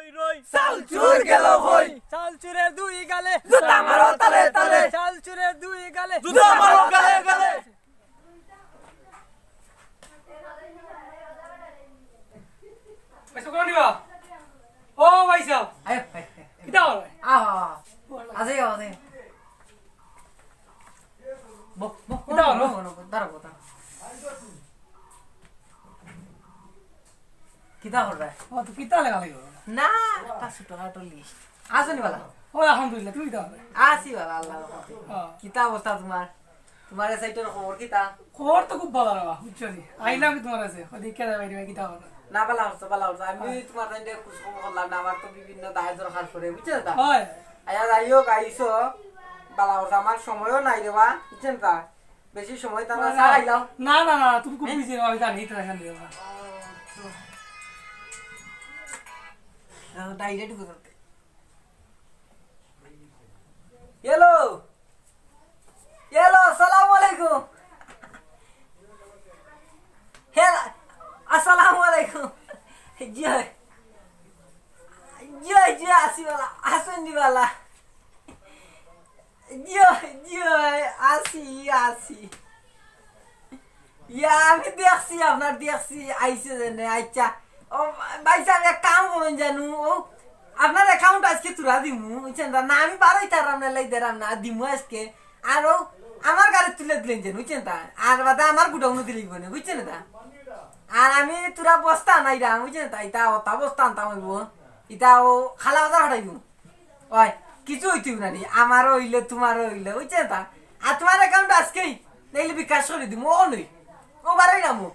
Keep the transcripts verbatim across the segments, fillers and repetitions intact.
চাউল চুর গেল কই? চাউল চুরের দুই গালে। জুতা মারো তালে তালে। চাউল চুরের দুই গালে। জুতা মারো গালে গালে। পয়সা কোন দিবা? ও ভাই সাহেব। আয়, আয়, আয়। কিতা হলো? আহ, আজে, আজে। বক, বক, কিতা হলো? বক, বক, বক, দাঁড়াও, দাঁড়াও। কিতা করবে? ও তো কিতা লেখা লেখা। না, একটা ছোটখাটো লিস্ট। আছো নি বালা? ও আলহামদুলিল্লাহ, তুমি কিতা করবে? আছি বালা, আল্লাহর রহমতে। হ্যাঁ। কিতা অবস্থা তোমার? তোমার এই সাইডের খবর কিতা? খবর তো খুব ভালা রে বা, বুঝছো নি? আইলাম কি তোমার কাছে? ওই দেখে যাবে, এটা কিতা করবে? না, বালা করছো, বালা করছো। আমি তোমার সাইডে খোঁজ খবর করলাম না, আমার তো বিভিন্ন দায় দরকার পড়ে, বুঝছো তা? হয়। আয়া যাই হোক, আইছো, বালা করছো, আমার সময়ও নাই রে বা, বুঝছো তা? বেশি সময় তো না, না, চা খাইলাম। না, না, না, তুমি খুব বিজি, আমি জানি, তো এখানে দিও না। ডাইরেক্ট বুঝাতে। হ্যালো, হ্যালো, আসসালামু আলাইকুম। হ্যালো, আসসালামু আলাইকুম। জি অয়। জি অয়, জি অয়, আছি বালা, আছেন নি বালা? জি অয়, জি অয়, আছি, আছি। ইয়া, আমি দেখছি, আপনার দেখছি, আইছে যেনে, আচ্ছা। ও, ভাই সাহেব, এক কাম করুন জানু, ও, আপনার অ্যাকাউন্ট আজকে তুরা দিমু, বুঝছেন তা? না, আমি বারোই তার আপনার লাই দেরাম না, দিমু আজকে। আর ও, আমার গাড়ি তুলে দিলেন যেন, বুঝছেন তা? আর বাদে আমার গুডাউনও দিলি বনে, বুঝছেন তা? আর আমি তুরা বস্তা আনাইরাম, বুঝছেন তা? ইতা অতা বস্তা আনতাম অইবো, ইতা ও খালা বাজার ফাটাই দিমু। ওই, কিছু অইতেও না নি, আমারও অইলে, তোমারও অইলে, বুঝছে তা? আর তোমার অ্যাকাউন্ট আজকেই, নাইলে বিকাশ করি দিমু, ও নই, ও বারোই নামো।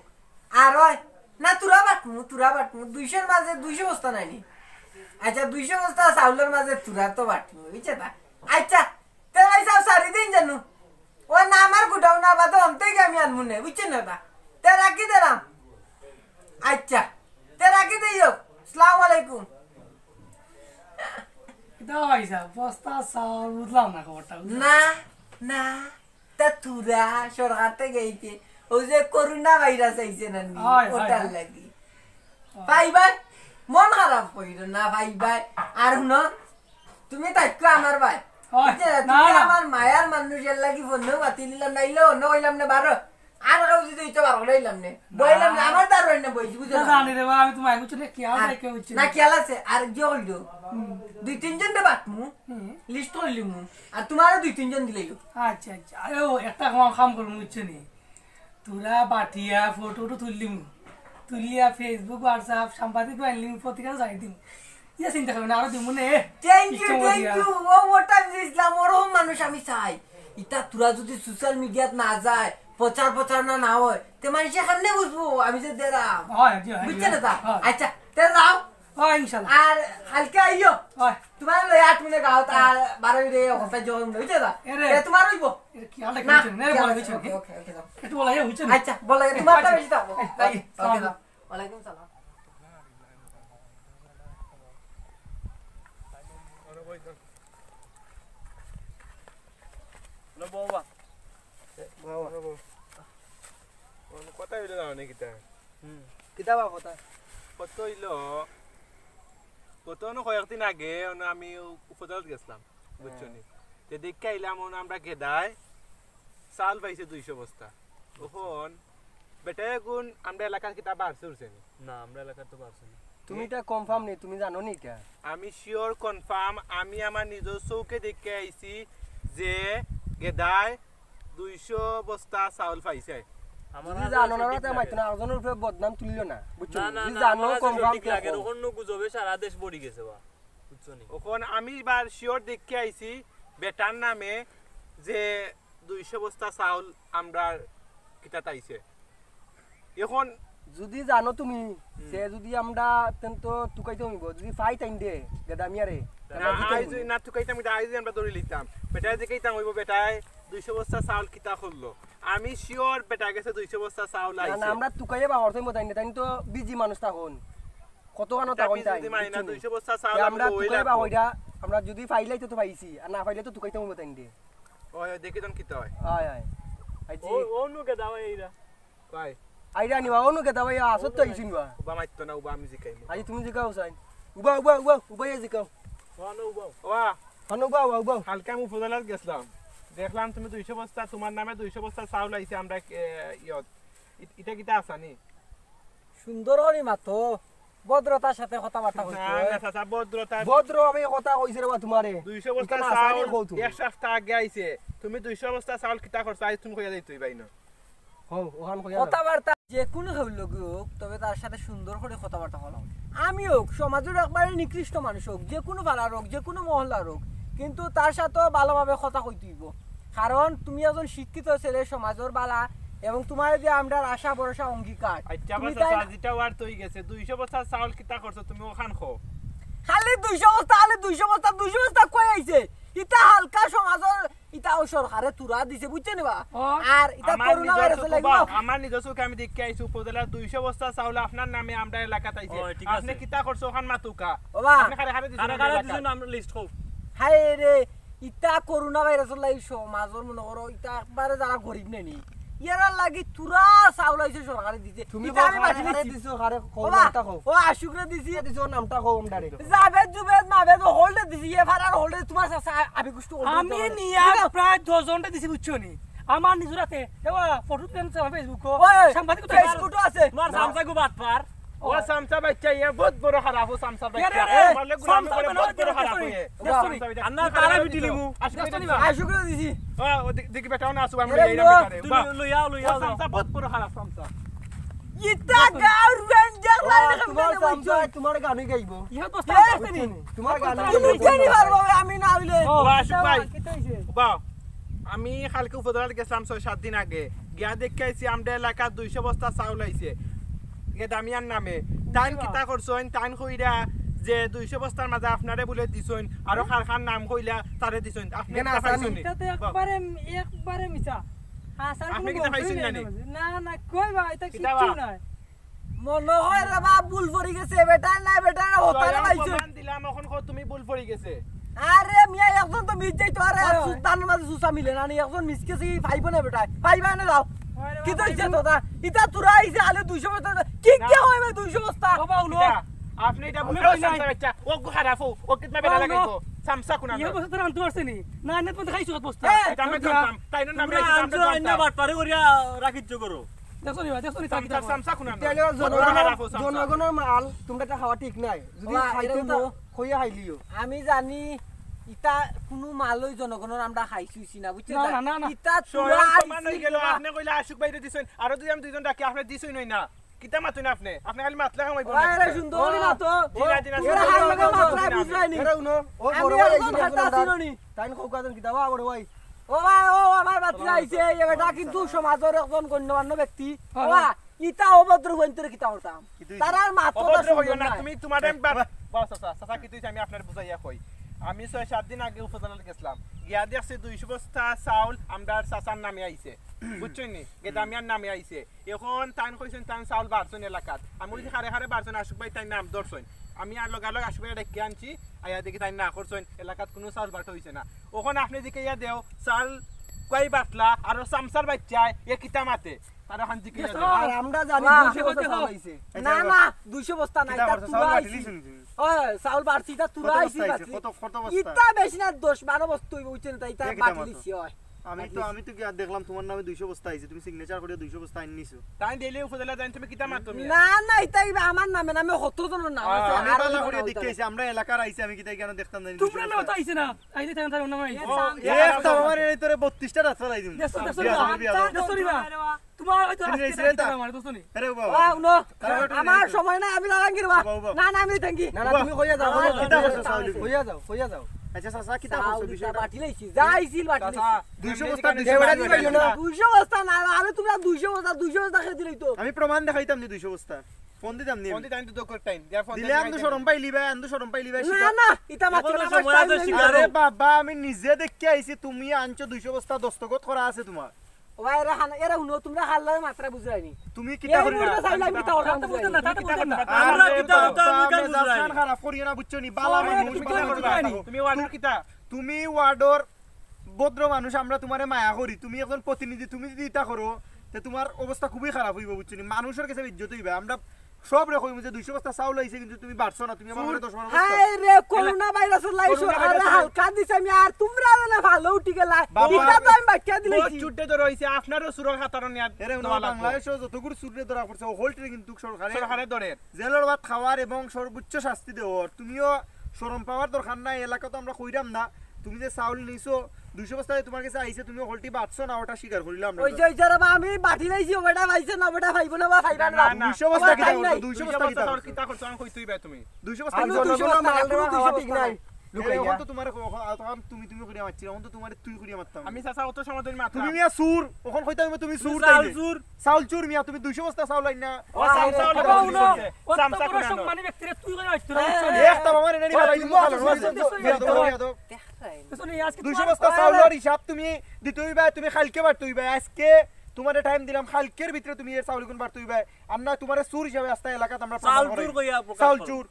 আর ওই, না, তুরা বাটমু, তুরা বাটমু, দুইশোর মাঝে দুইশো বস্তা নাই নি। আচ্ছা, দুইশো বস্তা চাউলর মাঝে তুরা তো বাটমু, বুঝছে তা? আচ্ছা, তে ভাই সাহেব, সারি দিন জানু। ও না, আমার গুডাউন আবার তো অন্তে গিয়ে আমি আনমু নে, বুঝছেন না তা? তে রাখি দিলাম। আচ্ছা, তে রাখি দেই হোক। সালাম আলাইকুম। কিতা ভাই সাহেব, বস্তা চাউল বুঝলাম না খবরটা, বুঝলাম না। না, না, তা তুরা সরকার থেকে এই যে, ওই যে করোনা ভাইরাস আইছে না নি, হয়, হয়, ওটার হয়। লাগি। হয়। ভাই ভাই, মন খারাপ করিও না ভাই ভাই। আর হুনো, তুমি থাকো আমার ভাই। হয়, বুঝছো? না, তুমি না। আমার মায়ার মানুষের লাগি ফোনও মাতি দিলাম, নাইলে অন্য কইলাম না বারো। আর কেউ যদি হইতে পারো, কইলাম না। বইলাম না, না। আমার দারু হয় না বইছি, বুঝছো না, না? জানি রে বা, আমি তো মাইক উঠছে না, খেয়াল আর, রাখে উঠছে না, না। খেয়াল আছে। আর যে হইল, হুম। দুই তিনজন তো বাটমু, হুম। লিস্ট করলিমু। আর তোমারও দুই তিনজন দিলেই। আচ্ছা, আচ্ছা। আরে ও, একটা কাম, কাম করমু, বুঝছো নি? তোরা বাটিয়া ফটো উটো তুললিমু। তুলিয়া Facebook, WhatsApp, সাংবাদিক বানলিমু, পত্রিকা জানি দিমু। ইয়া চিন্তা করবে না, আরো দিমু নে। Thank you, ইচ্ছা মতো thank দিয়া। You। ও, ওটা আমি দিছিলাম, ওরকম মানুষ আমি চাই। ইতা তোরা যদি সোশ্যাল মিডিয়াত না যায়, প্রচার প্রচারণা না হয়, তে মানুষে কেমনে বুঝবো আমি যে দেরাম? হয়, জি, হয়, বুঝছো জি, না তা? হয়। আচ্ছা, তে যাও। হয়, ইনশাল্লাহ। আর কালকে আইও। হয়। তোমার লই আট মিনিট গাও, তা হয়। বারো মিনিট এই অবস্থা জম না, বুঝছো তা? এরে। এ, তোমার হইব। এরে, কি আলাদা না, কিছু নেই, কি বলা আলাদা? কিছু নেই। ওকে, ওকে, ওকে, যাও। একটু বলা যায়, বুঝছো না? আচ্ছা, বলা যায়, তোমারটা আচ্ছা। বেশি থাকবো। এই, এই, ওকে, সালাম। যাও। ওয়ালাইকুম সালাম। না, বাবা। এ, বাবা। বাবা। ওর কথা হইলো না, অনেক কিতা? হুম। কিতা বা কথা? কত হইলো? কত অনো কয়েকদিন আগে, অনো আমি উ-, উপজেলাত গেছিলাম, বুঝছো নি? হ্যাঁ। তে দেখে আইলাম, অনো আমরা গেদায় চাউল পাইছে দুইশো বস্তা। অখন বেটায় গুন আমরা এলাকার কিতা বাড়ছে উঠছে নি? না, আমরা এলাকার তো বাড়ছে না। তুমি এটা কনফার্ম নি, তুমি জানো নি এটা? আমি শিওর কনফার্ম, আমি আমার নিজর চউখে দেখে আইছি যে গেদায় দুইশো বস্তা চাউল পাইছে। আমার যদি হাতে জানো না, আছে, ঠিক না, লাগে। না, আরেকজনের উপরে বদনাম তুলিও না, বুঝছো না, নি? না, যদি না, জানো, আমার কাছে কনফার্ম ঠিক লাগে না। অন্য গুজবে সারা দেশ ভরি গেছে বা, বুঝছো নি? অখন আমি এবার শিওর দেখে আইছি বেটার নামে যে দুইশো বস্তা চাউল আমরা কিতাত আইছে। অখন যদি জানো তুমি, হুম। সে যদি আমরা তেন তো তুকাইতে হইব, যদি পাই তাইন দে, গেদামিয়ারে। না, আমরা জিতে আইজ হইব। না তুকাইতাম, এটা আইজ আমরা ধরি লিতাম। বেটায় জিকাইতাম হইব, বেটায় দুইশো বস্তা চাউল কিতা করলো? আমি শিওর বেটা গেছে দুইশো বস্তা চাউল না, আইছে। না, আমরা তুকাইয়া বা হরতাইম তাইন দে, তাইন তো বিজি মানুষ তখন। কত কানো এটা তখন বিজি তাই, যদি মানি না, বুঝছো নি? দুইশো বস্তা চাউল তে আমি আমরা তো ওই তুকাইয়া বা লাগবো। হইরা, আমরা যদি পাইলাই তো, তো পাইছি, আর না পাইলে তো তুকাইতাম হইব তাইন দে। ওই, ওই, দেখি তখন কিতা হয়। হয়, হয়। আইজি। ও, ও নু গেদা ভাই এইরা। কই? আইরা নিবা, অনু গেদা ভাই, আসো তো এই শুনবা। উবা মারতো না, উবা আমি জিকাইমু। আইজি তুমি জিকাও চাই। উবা, উবা, উবা, উবা, এই যে কাও। ওয়া, ওয়া, উবা, উবা। কালকে আমি উপজেলাত গেছলাম, দেখলাম তুমি দুইশো বস্তা, তুমার নামে দুইশো বস্তা চাউল আইছে। আমরা, এ, ইয়ত, ইটা কিতা আসানি? সুন্দর করি মাতো, ভদ্রতার সাথে কথাবার্তা কইতে না, অয়। না, চাচা, ভদ্রতা। ভদ্র আমি কথা কইছি রে বা তুমারে। দুইশো বস্তা চাউল এক সপ্তাহ আগে আইছে, তুমি দুইশো বস্তা চাউল কিতা করছো, আইজ তুমি কইয়া যাইতো ভাই না। হো, ওখান কইয়া যাও। কথাবার্তা যে কুনু কেউর লগে অউক, তবে তার সাথে সুন্দর করি কথাবার্তা কওয়া লাগে। আমি অউক, সমাজর একবারে নিকৃষ্ট মানুষ অউক, যে কুনু পাড়ার অউক, যে কুনু মহল্লার অউক, কিন্তু তার সাথেও ভালোভাবে কথা কইতে অইবো। কারণ তুমি একজন শিক্ষিত ছেলে, সমাজর বালা, এবং তুমারে দিয়া আমরার আশা ভরসা অঙ্গীকার। আচ্ছা, তুমি বাবা, তাই চাচা, না? যেটা অওয়ার তো অই গেছে, দুইশো বস্তা চাউল কিতা করছো তুমি ওখান কও। খালি দুইশো বস্তা, খালি দুইশো বস্তা, দুইশো বস্তা কই আইছে? ইটা হালকা সমাজর, ইটা অউ সরকারে তুরা দিছে, বুঝছো নি বা? ও। আর ইটা আমার করোনা নিজর ভাইরাসর চোখে লাগি। বাবা, আমার নিজর চোখে আমি দেখিয়া আইছি, উপজেলার দুইশো বস্তা চাউল আপনার নামে আমরার এলাকাত আইছে। ও, ঠিক আছে। আপনে কিতা করছো ওখান মাতুক্কা? ও বা। আপনে কারে কারে দিছেন কারে আমরার কারে এলাকাত? দিছেন আমরা লিস্ট কও। হায় রে, ইটা করোনা ভাইরাসর লাগি সমাজর মনে করো, ইটা একবারে যারা গরিব নানি, ইয়ারার লাগি তুরা চাউল আইছে সরকারে দিছে। তুমি ইটা আমি কারে বাকি কারে দিছি। দিছো, কারে কও, ও বা, নামটা কও। ও আশুকরে দিছি। দিছো, নামটা কও আমরারে। জাভেদ, জুবেদ, মাভেদ, হকলরে দিছি, এ ফারার হকলরে, তুমার চাচা আবি কুষ্টু হকলরে আমি দিছি। নিয়া প্রায় দশ জনরে দিছি, বুঝছো নি? আমার নিজর আতে, এ বা, ফটো তুলে আনছে আমার Facebook-ও। ওই, সাংবাদিক তো Facebook-ও আছে। তুমার চামচা গু বাটপার। ও চামচা বাইচ্চা, ইয়ে বহুত বড় খারাপ, ও চামচা বাইচ্চা। এ, মারলে গুলামি করে বহুত বড় খারাপ অয়। দেখছো নি? আন্না তারা বিটি লিমু। আশু করে দিছি। ও, দেখি বেটা, ওনা আসু, আমরা এই বেটারে। লইয়া, লইয়া, ও চামচা বহুত বড় খারাপ চামচা। ইতা গাঁওর রেঞ্জার লাইন তুমার চামচা, তুমার গানই গাইবো। ইহা তো বুঝছো নি? তুমার গানই গাইবো। আমি না অইলে। ও, আশু ভাই। বাহ। আমি কালকে উপজেলাত গেছলাম ছয় সাত দিন আগে, গিয়া দেখিয়া আইছি আমরার এলাকাত দুইশো বস্তা চাউল আইছে গেদামিয়ার নামে। তাইন কিতা করছইন, তাইন কইরা যে দুইশো বস্তার মাঝে আপনারে বুলে দিছইন, আরো কার কার নাম কইলা তারে দিছইন। আপনে কিতা পাইছইন নি? ইটা তো একবারে, একবারে মিছা। আপনে কিতা পাইছইন নি? না, না, কই বা, ইটা কিচ্ছু নায়। মনো অয় রে বা, ভুল পড়ি গেছে, বেটা না, বেটা না, হতারে পাইছো। প্রমাণ দিলাম, অখন কও তুমি ভুল পড়ি গেছে। আরে মিয়া, একজন তো মিস যাইতো, আরে, সুলতানর মাঝে সুসা মিলে না, একজন মিস গেছে, পাইবো না বেটা, পাইবা না, যাও। কিতা অইছে তো দা? ইতা তুরা আইছে, আলে দুইশো বস্তা, কি কি অয় ভাই দুইশো বস্তা? বাবা, উনো। আপনে ইটা বুঝতে পারছেন, বাচ্চা, ও গো খারাপ, ও, ও কিতনা বেলা লাগে গো, সামসা কুনা। ইয়ে বস্তা তো আনতে পারছে নি? না, না, তুমি খাইছো বস্তা। ইটা আমরা জানতাম, তাই না, আমরা আনছো, আইনা বাটপারে করিয়া রাখিচ্ছ করো। দেখছো নি বা, দেখছো নি, চামচা, চামচা কুনা। ইটা অইলো জনগণর, জনগণর মাল, তুমরা ইটা খাওয়া ঠিক নায়। যদি খাইতে মন কইয়া খাইলিও। আমি জানি ইটা কুনু মালই জনগণর আমরা খাইছি না, বুঝছো না? না, না, না। ইটা তুরা সমান অই গেল, আপনে কইলা আশুক ভাইরে দিছইন, আরো দুই আমি দুইজন ডাকি, আপনে দিছইন অই না। কিতা মাতইন আপনে? আপনে খালি মাতলে কামাইবো না। আরে সুন্দর করি মাতো। জি না, জি না, সুন্দর করি মাতো। বুঝলাই নি। এরা উনো, ও বড় ভাই আইছে, তাইন কও কাজন কিতা বা বড় ভাই। ও ভাই, ও আমার ভাতিজা আইছে, এ বেটা কিন্তু সমাজর একজন গণ্যমান্য ব্যক্তি। হ্যাঁ। বাবা, ইতা অভদ্র হইন তোরে কিতা করতাম? তারার মাত কথা অভদ্র হইও না, তুমি তোমার আমি বা-, বাবা চাচা, চাচা কিতা অইছে আমি আপনারে বুঝাইয়া কই। আমি ছয় সাত দিন আগে উপজেলাত গেছলাম, গিয়া দেখছি দুইশো বস্তা চাউল আমরার চাচার নামে আইছে, বুঝছইন নি? গেদামিয়ার নামে আইছে। এখন তাইন কইছইন তাইন চাউল বাড়ছইন এলাকাত। আমি কইছি, "কারে কারে বাড়ছইন?" আশুক ভাই তাইন নাম ধরছইন। আমি আর লগালগ আশুক ভাইরে ডাকিয়া আনছি, আইয়া দেখি তাইন না করছইন, এলাকাত কুনু চাউল বাটা অইছে না। অখন আপনে জিকাইয়া দেও, চাউল কই বাটলা, আর ও চামচার বাইচ্চায়, এ কিতা মাতে? তারা খান জিকাইয়া দেও। আর আমরা জানি দুইশো বস্তা চাউল আইছে। না, না, দুইশো বস্তা না, ইটা তুরা আইছে। ওই, চাউল বাড়ছে, ইটা তুরা আইছে। কত, কত বস্তা? ইটা বেশি না, দশ বারো বস্তা অইবো, বুঝছইন? ইটা বাটিলিছি, ওই। আমি তো, আমি তো গিয়া দেখলাম তোমার নামে দুইশো বস্তা আইছে, তুমি সিগনেচার করিয়া দুইশো বস্তা আইন নিছো। তাই ডেইলি উপজেলা যাইন, তুমি কিতা মাতো মিয়া? না, না, ইতা ইবা আমার নামে, নামে কত জনর নাম আছে। আমি আর বালা করিয়া দেখিয়া আইছি, আমরা এলাকার আইছি, আমি কিতা কেনে দেখতাম জানি। তোমরা না তো আইছে না, আইলে তাই তাই নাম আইছে। এ, তো আমার এই তোরে বত্রিশটা রাত ফালাই দিমু। দেখছো, দেখছো, দেখছো নি বা? তোমার হয়তো তুমি আজকে আইছে রে তা? আমার, দেখছো নি? আরে বাবা। আমার সময় নাই, আমি লাগাঙ্গি রে বা। বাবা, বাবা। না, না, আমি থাকি। না, না, তুমি কইয়া যাও, কইয়া যাও, কইয়া যাও। আচ্ছা, চাচা, কিতা করছো বিষয়টা? বাটিলাইছি, যা আইছিল বাটিলাইছি। দুইশো বস্তা, দুইশো বস্তা। দুইশো বস্তা না, আরে তোমরা দুইশো বস্তা, দুইশো বস্তা খেয়ে দিলেই তো। আমি প্রমাণ দেখাইতাম নি দুইশো বস্তা। ফোন দিতাম নি। ফোন দিতাম নি তো দরকার টাইম। দিলে আন্দু শরম পাইলি বা, আন্দু শরম পাইলি বা, না, না, ইটা মাত্র আমার সময় আছে। আরে বাবা, আমি নিজে দেখে আইছি, তুমি আনছো দুইশো বস্তা, দস্তখত করা আছে তোমার। ও ভাই, এরা হান-, এরা হুনো, তোমরা হাল্লার মাত্রা বুঝায়নি। তুমি কিতা করি না? আমরা কিতা কথা বুঝায়নি। খারাপ করিও না, বুঝছো নি? বালা মানুষ, তুমি কিতা করবা? তুমি ওয়ার্ডর কিতা? তুমি ওয়ার্ডর ভদ্র মানুষ, আমরা তোমারে মায়া করি। তুমি একজন প্রতিনিধি, তুমি যদি ইতা করো, তে তোমার অবস্থা খুবই খারাপ অইবো, বুঝছো নি? মানুষর গেছে ইজ্জত অইবা। আমরা সবরে কইমু যে দুইশো বস্তা চাউল আইছে, কিন্তু তুমি বাটছো না, তুমি আমার চুর। লগে দশ বারো বস্তা। হায় রে, করোনা ভাইরাসর লাই করোনা সব, আরে ভাইরাসর হালকা দিছে আমি, আর তুমরা না ভালো উঠি গেলা। বাবা, ইটা তো আমি বাটিয়া দিলাইছি। বহুত চুররে ধরা অইছে, আপনারও চুরর খাতারও নিয়া এরে, দেওয়া লাগবো। বাংলাদেশও যতগুলো চুররে ধরা পড়ছে, ও হলটিরে কিন্তু সরকারে সরকারে ধরে। জেলর ভাত খাওয়ার এবং সর্বোচ্চ শাস্তি দেওয়ার। তুমিও শরম পাওয়ার দরকার নাই, এলাকা তো আমরা কইরাম না। তুমি যে চাউল নিছো, দুইশো বস্তা যে তোমার কাছে আইছে, তুমি হলটি বাটছো না, ওটা স্বীকার করিলাম না। ওই যে, ওই যে রে বা, আমি বাটি লাইছি, ও বেটা পাইছে না, বেটা পাইবো না, বা পাইবা না, না। না। দুইশো বস্তা ওই কিতা তাই করছো? নাই। দুইশো বস্তা কিতা করছো? কিতা করছো? আমি কইতেই পাই তুমি। দুইশো বস্তা আমি কিতা তো করছো? দুইশো বস্তা, আমার কোনো খাওয়া ঠিক নাই। এরে, লুকাইয়া। এখন তো তোমার খ-, খ-, এখন তুমি, তুমি করিয়া মারছি না, এখন তো তোমারে তুই করিয়া মারতাম। আমি চাচা অত সমাধান মারতাম। তুমি মিয়া চুর, এখন কইতে হইবে তুমি চুর চাউল তাইলে। চুর। চাউল চুর মিয়া, তুমি দুইশো বস্তা চাউল আইন না। ও চামচা হলো আরে, চামচা অত বড় কোন আনো? সম্মানী ব্যক্তিরে তুই করে হইতো না, হ্যাঁ। বুঝছো নি? এক তামা মারে নেনি বালা, তুমি ভালো, ভালো, ভালো। ভালো, ভালো, ভালো। বুঝছো নি, আজকে দুইশো তোমার বস্তা চাউলর হিসাব তুমি দিতে হইবা, তুমি কালকে বাটতে হইবা। আজকে তোমারে টাইম দিলাম, কালকের ভিতরে তুমি এর চাউল গুণ বাটতে হইবা। আর না তোমারে চুর হিসাবে আস্তা এলাকাত আমরা প্রমাণ চাউল করাই। চুর কইয়া প্রকাশ চাউল করো। চুর।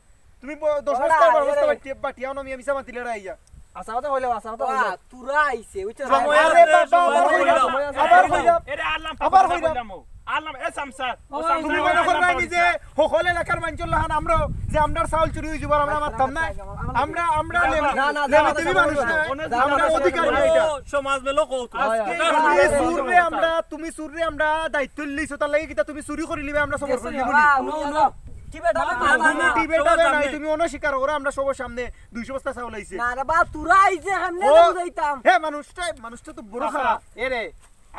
তুমি ব-, দশ ওরা বস্তা, বারো বস্তা এরে। বাটতে, বাটিয়া আনো, আমি মিছা মাতিলে রাইয়া। আচ্ছা, কথা কইলাম, আচ্ছা, কথা ওয়া, কইলাম। তোরা আইছে, বুঝছো? সময় আরে আছে, বাবা, সময় আবার আছে। কইলাম, সময় আছে। আবার কইলাম। এরে আল্লাহ, আবার কইলাম। কইলাম ও। আল্লাহ, এ সামসার, ও ও সামসার, তুমি মনে আল্লাহ করো না পাওয়া নিজে যায়। হকল এলাকার মানুষর লাখান আমরাও যে আমরার চাউল চুরি হইযিবো, আমরা মারতাম না। আমরা, আমরা না, না, না, লেমিটেরি মানুষ না। না, না, আমরা না, অধিকার না, নাই এটা। ও সমাজ মেলো কও তো। আজকে তুমি চুররে আমরা, তুমি চুররে আমরা দায়িত্ব দিলাইছো, তার লাগি কিতা তুমি চুরি করি লিবে, আমরা সবর করি লিবো নি? না, না, না। টিবেট হবে না, না, না, না, না, টিবেট হবে নাই, সমাজ সামনে। তুমি অনস্বীকার করো, আমরা সবার সামনে দুইশো বস্তা চাউল আইছে। না রে বা, তোরা আইছে, সামনে ও, যাইতাম। হে, মানুষটা, মানুষটা তো বড় আচ্ছা। খারাপ। এরে,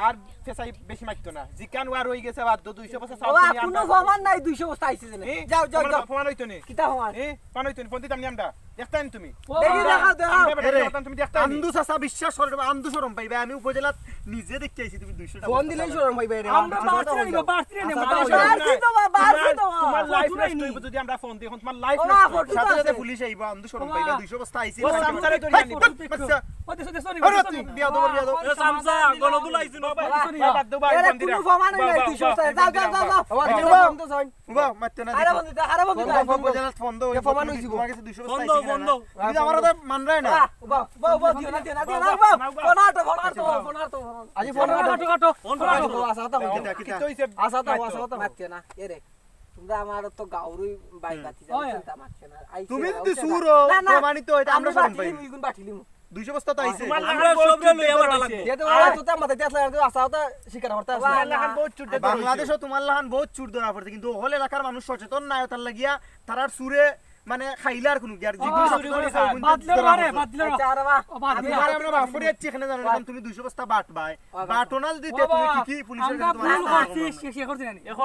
আর ফেসাই বেশি মারতো না। জিকান ওয়ার হই গেছে, বাদ দো, দুইশো বস্তা চাউল বাবা, তুমি কোনো আনবা। প্রমাণ নাই, দুইশো বস্তা আইছে যে না। এ, যাও, যাও, তোমার যাও। প্রমাণ হইতো নি। কিতা প্রমাণ? এ, প্রমাণ হইতো নি, ফোন দিতাম নি আমরা। দেখতাম তুমি। ও, দেখি, আমরা, দেখাও, দেখাও। আমরা বেটা এরে, দেখতাম, তুমি দেখতাম নি। আন্দু চাচা বিশ্বাস করে, আন্দু শরম পাইবে। আমি উপজেলাত নিজে দেখতে আইছি, তুমি দুইশো টা ফোন বস্তা দিলেই চাউল শরম পাইবে রে। আমরা বাড়তি নিব, বাড়তি নিব, তোমার বাড়তি লাইফ নিব। নাই। বাড়তি দেওয়া, বাড়তি তোমার, দেওয়া। তোমার লাইফ নষ্ট হইব যদি আমরা ফোন দিই। এখন তোমার লাইফ ও, নষ্ট হইব। ফটো সাথে সাথে আছে। পুলিশ আইবা, আন্দু শরম পাইবে। দুইশো বস্তা আইছে। ও, সামসারে ধরি আনো। বাচ্চা। ও, দেশো, দেশো, আরে, দেশো, তুমি বিয়া দেবো, বিয়া দেবো। এ, সামসা, গণ দুলাই জিনো, বাবা। বাবা, বাবা, বাবা, এরা বান্দিরা। কোনো প্রমাণ নাই, বাবা, দুইশো বাবা, বস্তা। যাও, যাও, যাও, যাও। বাবা, বাবা, বাবা। ফোন তো যাইন। বাবা, মারতে না, আরে, দেখো। বন্ধু, আরে, বন্ধু, তোমার ফোন তো, ফোন তো, ফোন তো। তোমার কাছে দুইশো বস্তা ফোন দাও, আইছে ফোন না? দাও। তুমি তো আমার কথা মানরায় না। বাবা, বাবা, বাবা, দিও না, দিও না, দিও না, বাবা। ফোন আটো, ফোন আটো, ফোন আটো, ফোন আটো। আজ ফোন আটো, আটো, আটো। ফোন আটো। আচ্ছা, আচ্ছা, কিতা, কিতা? আচ্ছা, আচ্ছা, আচ্ছা, আচ্ছা। মারতে না, এরে। তোমরা আমার তো গাউরই ভাই হুম। বাতি যাও, ওই। চিন্তা মারতে না। আইছে, তুমি যদি আইছে চুর না। হও, না, না। প্রমাণিত হয়, এটা আমরা আমরা শরম পাই। বাটিলিমু, ইগুন বাটিলিমু। দুইশো বস্তা তো আইছে। তোমার আমরা লাখান সব বহুত লইয়া চুর বাটালাম। ধরছে। এ তো ওরা তো তার মাথায় তেজ লাগাতে আসা, ওটা স্বীকার করতে আসে না। তোমার লাখান বহুত চুর ধরা বাংলাদেশও পড়ছে। তোমার লাখান বহুত চুর ধরা পড়ছে, কিন্তু হকল এলাকার মানুষ সচেতন না, তার লাগিয়া তারার চুরে মানে খাইলার কোনো কি আর ও, যেগুলো চুরি সচেতন করে আছে, খায়। ওগুলো বাদ দিলে ধরা মারে, পড়ছে। বাদ দিলে আচ্ছা, আরে বাবা। ও, বাদ আমি দিলে। তোমারে আমরা মাফ করে যাচ্ছি এখানে, জানো না, তুমি দুইশো বস্তা বাট ভাই। ও, বাট। বাটো না যদি ও, তুমি বাবা। কি কি পুলিশের আমরা কাছে তোমার ভুল মামলা করছি, করবো। সে, সে করছে জানি। ও,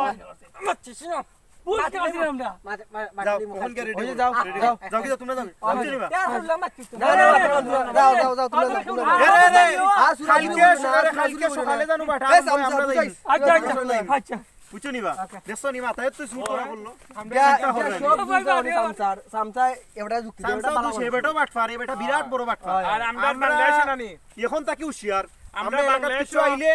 আচ্ছা, শোনো। বুঝতে পারছি না আমরা। মাঝে, মা-, মাঝে যাও, দিয়ে ওখান মুখামুখি। গাড়ি ওই যে যাও, যাও, যাও, যাও, যাও, যাও, তোমরা যাও। যাও, যাও, যাও, যাও, তোমরা যাও। যাও, যাও, যাও, তোমরা যাও, তোমরা যাও। এ, রে, রে, আর কালকে সকালে, কালকে সকালে জানো পাঠা, এ, আমরা সামনে যাই। আচ্ছা, আচ্ছা, আচ্ছা। বুঝছো নি বা? আচ্ছা। দেখছো নি বা? তাই তো শুরু করা বললো। আমরা ইয়া, একটা ইয়া, হবে না। সব বুঝা অনেক সামসার, সামসায় এবারে যুক্তি দেয়, সামসা ওটা তো ভালো সে মানুষ। বেটাও বাটপার, এ বেটা বিরাট বড় বাটপার। হয়, হয়। আর আমরা আমরা বাংলাদেশে না নি। এখন থাকি হুঁশিয়ার। আমরা আমরা এলাকাত বাংলাদেশে কিছু আইলে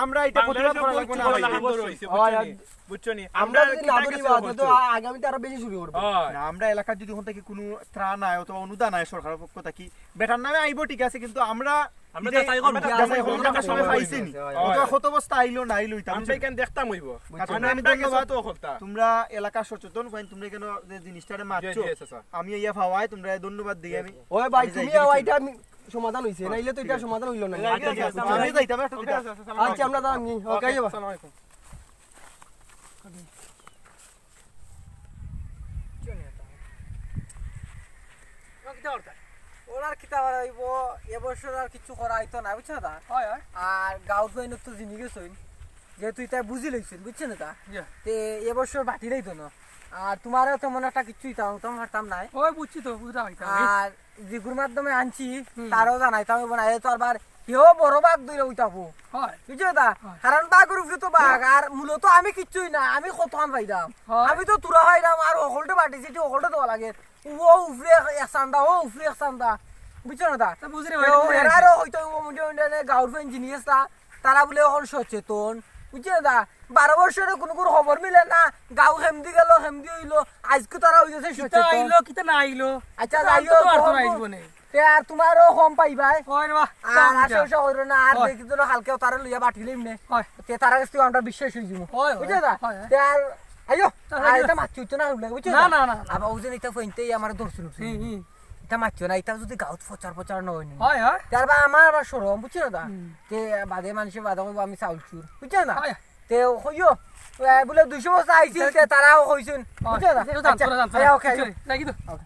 আমরা এটা প্রতিবাদ করা লাগবে না। বাংলাদেশে লাহান ধরে হইছে, হয়, বুঝছো নি? আর বুঝছো নি? আমরা আমরা যদি না কিতার ধরি কাছে বাদ, বলছি? তো আ-, আগামীতে আরো বেশি শুরু করবো। হয়। না, আমরা এলাকার যদি ওখান থেকে কোনো ত্রাণ আয় অথবা অনুদান আয় সরকারের পক্ষ থেকে, বেটার নামে আইবো ঠিক আছে, কিন্তু আমরা আমরা এটা যাচাই করবো। আমরা যাচাই করবো, আমরা সময় পাইছি নি। হয়। অথবা কত বস্তা আইলো না আইলো, এটা আমরা বুঝছো? এখানে দেখতাম হইবো। বুঝছো। কারণ আমি আমরা গেছি ধন্যবাদ। তো হকলতা। তোমরা এলাকা সচেতন, ফাইন, তোমরা কেন যে জিনিসটারে জি, মারছো? জি, আচ্ছা, আচ্ছা। আমি ইয়া পাওয়ায় তোমরা ধন্যবাদ দিই আমি। ওই ভাই, আমি যাই, তুমি যাই, আও, যাই। এটা আমি সমাধান হইছে, নাইলে তো এটা সমাধান হইলো না। আচ্ছা, আচ্ছা, আচ্ছা, আমি যাইতাম, একটু আচ্ছা, আচ্ছা, আচ্ছা, ওকে, ওকে, আচ্ছা, আসসালামু আলাইকুম। আসসালামু আলাইকুম। ওনার কিতা করা অইবো, এবছর আর কিছু করা অইতো না, বুঝছো না? হয়, হয়। আর গাউর ফাইন তো জিনি গেছইন, যেহেতু ইতা বুঝি লইছইন, বুঝছো না তা? জি। তে এবছর বাটি লইতো না। আর তোমারও তেমন একটা কিচ্ছু ইতা উতাম পারতাম নাই। ওই বুঝছি তো, বুঝা হইতাম। আর যেগুর মাধ্যমে আনছি, হুম। তারও জানাইতাম অইবো না, এ তো আরবার কেউ বড় বাঘ ধরে উঠাবো। হয়। বুঝছো তা? হয়। কারণ বাঘর উপরে তো বাঘ, আর মূলত আমি কিচ্ছুই না, আমি কতখান পাইতাম। হয়। আমি তো তুরা পাইতাম, আর হকলটে বাটি চিটি হকলটে দেওয়া লাগে। ও উপরে এক চান্দা, ও উপরে এক চান্দা। বুঝছো না তা? তা বুঝি রে ভাই, তো তুমি এরারও আইছো। হয়তো ও মুন্ডে মুন্ডে নে গাউর ফাইন জিনিস তা, তারা বলে এখন সচেতন। বুঝছো না তা? বারো বছরে কোনো কোনো খবর মিলে না, গাউ হেমদি গেল, হেমদি হইলো, আজকে তারা হইতেছে কিতা সচেতন। আইলো, কিতা না আইলো? আচ্ছা, কিতা যাই আনতো হোক, তো আর তো কখন আইবো নে। তে আর তোমারও কম পাইবায়। হয় রে বা, আর কম আশা যা। আশা করো না, আর হয়। দেখি তো কালকে তারা লইয়া বাটিলিমু নে। হয়। তে তারা কাছ থেকে আমরা বিশ্বাস হয়ে যাবো। হয়, হয়, বুঝছো না? হয়, হয়। তে আর আইও। তা আর আইও। এটা মাতিও না, উল্লেখ বুঝছো? না, না, না। আবার ওই যে এটা ফইনতে আমার দর্শন উঠছে। হুম, হুম। এটা মাতিও না, এটা যদি গাউত ফচার ফচার না হয় নি। হয়, হয়। তারপর আমার আবার শরম, বুঝছো না দা? হুম। তে বাদে মানুষে বাদে কইবো আমি চাউল চুর, বুঝছো না? হয়। তে কইও, এ, বলে দুইশো বস্তা আইছিল, তে তারাও কইছইন, বুঝছো না? তো জান, আচ্ছা, তোরা জান, আইয়া, ওকে, বুঝছো আইও। নি? যাই কিন্তু। ওকে।